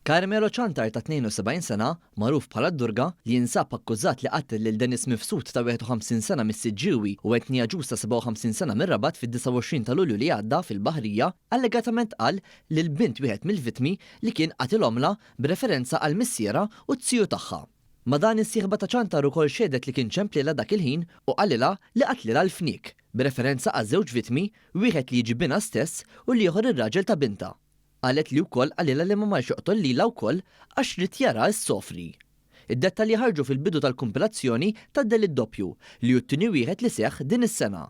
Carmelo Ciantar ta' 72 sena, magħruf bħala d-Durga, li jinsab akkużat li qatel lil Dennis Mifsud ta' 51 sena mis-Siġġiewi u Anthony Agius ta' 57 sena mir-Rabat fid-29 ta' Lulju li għadda fil-Baħrija, allegatament qal lil bint wieħed mill-vittmi li kien qatilhomlha b'referenza għal missierha u z-ziju tagħha. Ma' dan is-sieħba ta' Ciantar ukoll xehdet li kien ċemplilha dak il-ħin u qalilha li qatlilha l-fniek, b'referenza għaż-żewġ vittmi, wieħed li jiġi binha stess u l-ieħor ir-raġel ta' bintha. Qalet li wkoll qalilha li ma marx joqtol lilha wkoll għax ried jaraha ssofri. Id-dettalji ħarġu fil-bidu tal-kumpilazzjoni tad-delitt doppju, li hu t-tieni wieħed li seħħ din is-sena.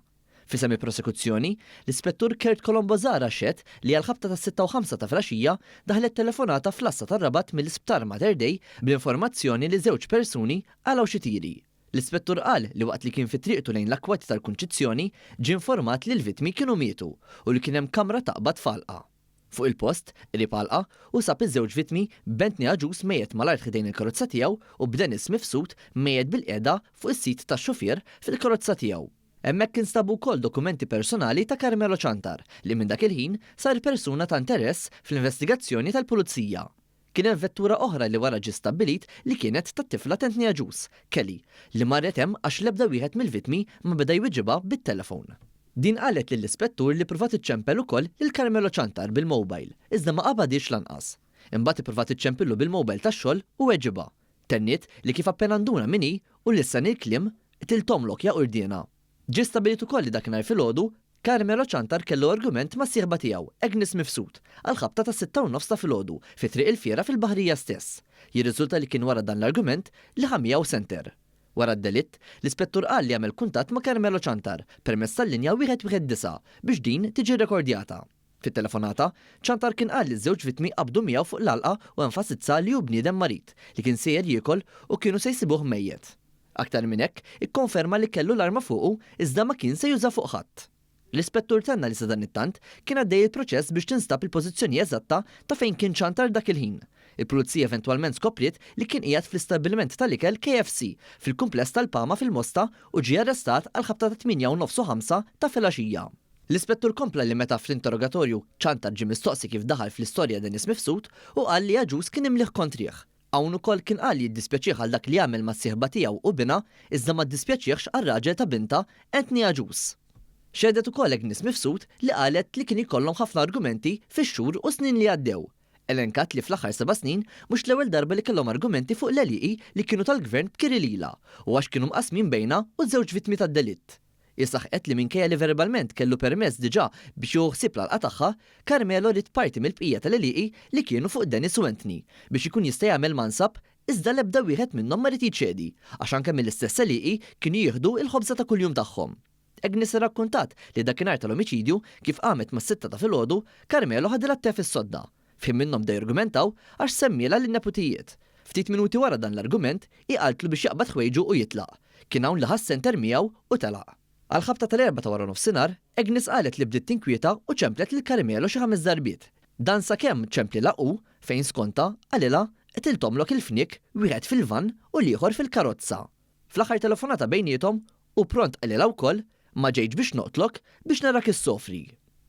F'isem il-prosekuzzjoni, l-Ispettur Kurt Colombo Zahra xehed li għall-ħabta tas-sitta u ħamsa ta' filgħaxija daħlet telefonata fl-għassa tar-Rabat mill-Isptar Mater Dei bl-informazzjoni li żewġ persuni qalgħu xi tiri. L-Ispettur qal li waqt li kien fi triqtu lejn l-akkwati tal-Kunċizzjoni ġie informat li l-vittmi kienu mietu u li kien hemm kamra taqbad f'għalqa. Fuq il-post, qrib għalqa, hu sab iż-żewġ vittmi b'Anthony Agius mejjet mal-art ħdejn il-karozza tiegħu u b'Dennis Mifsud mejjet bilqiegħda fuq is-sit tax-xufier fil-karozza tiegħu. Hemmhekk instabu wkoll dokumenti personali ta' Carmelo Ciantar li minn dak il-ħin sar persuna ta' interess fl-investigazzjoni tal-Pulizija. Kien hemm vettura oħra li wara ġie stabbilit li kienet tat-tifla t'Anthony Agius, Kelly, li marret hemm għax l-ebda wieħed mill-vittmi ma beda jwiġibha bit-telefon. Din qalet lill-ispettur li ppruvat iċċempel ukoll lil Carmelo Ciantar bil-mobile, iżda ma qabadhiex lanqas. Imbagħad ippruvat iċċempillu bil-mobile tax-xogħol u weġibha. Tenniet li kif appena nduna min hi u lissen il-kliem, Qtiltomlok ja qurdiena. Ġie stabbilit ukoll li dakinhar filgħodu, Carmelo Ciantar kellu argument mas-sieħba tiegħu, Agnes Mifsud, għall-ħabta tas-sitta u nofs ta' filgħodu fi Triq il-Fiera fil-Baħrija stess. Jirriżulta li kien wara dan l-argument li ħa miegħu senter. Wara d-delitt, l-Ispettur qal li għamel kuntatt ma' Carmelo Ciantar permezz tal-linja 119 biex din tiġi rrekordjata. Fit-telefonata, Ciantar kien qal li ż-żewġ vittmi qabdu miegħu fuq l-għalqa u enfasizza li hu bniedem marid, li kien sejjer jiekol u kienu se jsibuh mejjet. Aktar minn hekk, ikkonferma li kellu l-arma fuqu iżda ma kien se juża fuq ħadd. L-Ispettur tenna li sadanittant kien għaddej il-proċess biex tinstab il-pożizzjoni eżatta ta' fejn kien Ciantar dak il-ħin. Il-Pulizija eventwalment skopriet li kien qiegħed fl-istabbiliment tal-ikel KFC fil-kumpless tal-Pama fil-Mosta u ġie arrestat għall-ħabta tat-tmienja u nofs u ħamsa ta' filgħaxija. L-Ispettur kompla li meta fl-interrogatorju Ciantar ġie mistoqsi kif daħal fl-istorja Dennis Mifsud, hu qal li Agius kien imlieh kontrih. Hawn ukoll kien qal li jiddispjaċih għal dak li għamel mas-sieħba tiegħu u binha, iżda ma ddispjaċihx għar-raġel ta' bintha, Anthony Agius. Xehdet ukoll Agnes Mifsud li qalet li kien jkollhom ħafna argumenti fix-xhur u snin li għaddew. Elenkat li fl-aħħar seba' snin mhux l-ewwel darba li kellhom argumenti fuq l-għelieqi li kienu tal-Gvern b'kiri lilha u għax kienu mqassmin bejnha u ż-żewġ vittmi tad-delitt. Hi saħqet li minkejja li verbalment kellu permess diġà biex jieħu ħsieb l-għalqa tagħha, Carmelo ried parti mill-bqija tal-għelieqi li kienu fuq Dennis u Anthony biex ikun jista' jagħmel mansab iżda l-ebda wieħed minnhom ma ried jiċedi għax anke mill-istess għelieqi kienu jieħdu l-ħobża ta' kuljum tagħhom. Agnes irrakkuntat li dakinhar tal-omiċidju, kif qamet mas-sitta ta' filgħodu, Carmelo ħadilha t-te fis-sodda. F'ħin minnhom bdew jargumentaw għax semmielha lin-neputijiet. Ftit minuti wara dan l-argument, hi qaltlu biex jaqbad ħwejġu u jitlaq. Kien hawn li ħa s-senter miegħu u telaq. Għall-ħabta tal-erbgħa ta' waranofsinhar, Agnes qalet li bdiet tinkwieta u ċemplet lil Carmelo xi ħames darbiet. Dan sakemm ċemplilha hu, fejn skontha, qalilha, Qtiltomlok il-fniek, wieħed fil-vann u l-ieħor fil-karozza. Fl-aħħar telefonata bejniethom, hu pront qalilha wkoll, Ma ġejtx biex noqtlok, biex narak issofri.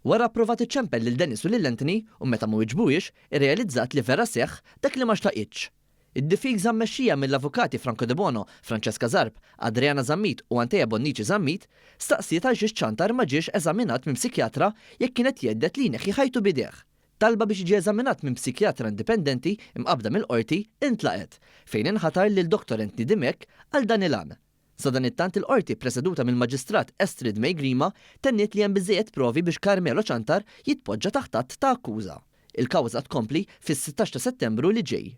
Wara pprovat iċċempel lil Dennis u lil Anthony u meta ma wiġbuhiex, irrealizzat li vera seħħ dak li ma xtaqitx. Id-difiża mmexxija mill-avukati Franco Debono, Francesca Zarb, Adriana Zammit u Antea Bonnici Zammit, staqsiet għalxiex Ciantar ma ġiex eżaminat minn psikjatra jekk kien qed jhedded li jneħħi ħajtu b'idejh. Talba biex jiġi eżaminat minn psikjatra indipendenti mqabbda mill-Qorti intlaqgħet, fejn inħatar lil Dottor Anthony Dimech għal dan il-għan. Sadanittant il-Qorti ppreseduta mill-Maġistrat Astrid May Grima tenniet li hemm biżżejjed provi biex Carmelo Ciantar jitpoġġa taħt att ta' akkuża. Il-kawża tkompli fis-16 ta' Settembru li ġej.